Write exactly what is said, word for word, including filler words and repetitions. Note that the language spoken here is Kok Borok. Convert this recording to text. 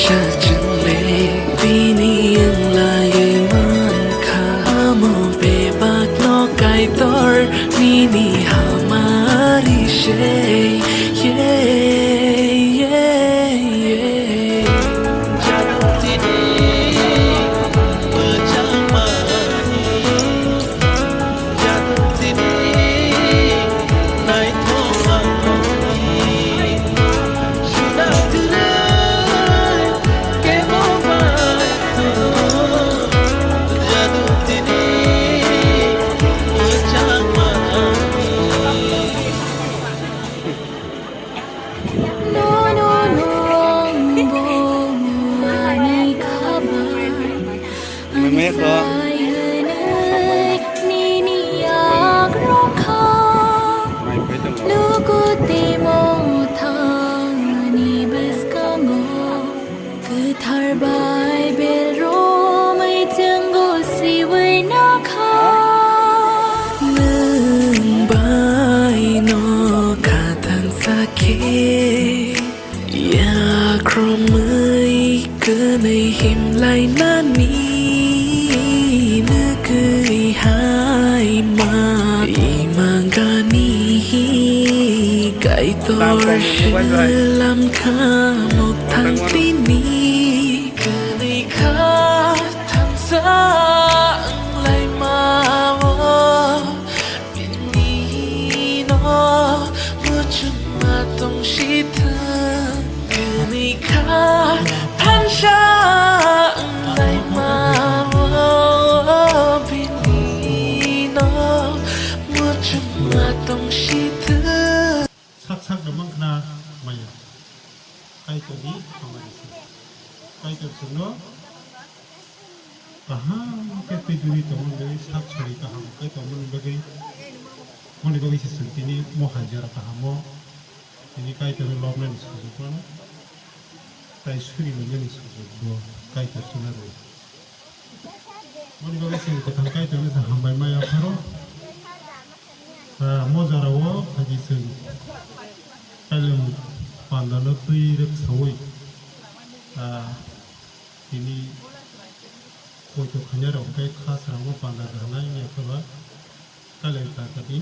Sajwng le bini wng laiwi mankha, amo bebakno Kaitor nini hamari se. Yeah, yeah, yeah. Nono nongbo ani khabai. Meme ko. Ang sayanai nini yagrokha. Mai phai tong. Luku timo thani bwskango. Kwthar Baibel romwi chwngno siwi nakha. Nwng bai no kha thansa khe, yakromwi kwnwi himlainani nugwi hai ma imangani. Kaitor slam kha mokthang tini. Kwnwi kha thansa wnglaimao, bini no muchungma tong sithwng. Kwnwi kha thansa wnglaimao, bini no muchungma tong sithwng. Sak sak no mang khna maya. Kaitorni hamari se. Kaitor chwngno kaham khe twi duri tongmani bagwi, sak sori kaham khe tongmani bagwi, moni bagwi se chwng tini mo hai jora kahamo tini Kaitorno lobnani sujuk mano, tai suri manjani sujuk bo Kaitor chwngno rw. Moni bagwi chwng kwthang Kaitorno se hambai maya pharo. Ah, mo jora o phaidi chwng kaileng panda no twi rwk sawi, ah, tini poito khainai rok khe kha srango panda rwnai ya phaba kaileng ta kadi.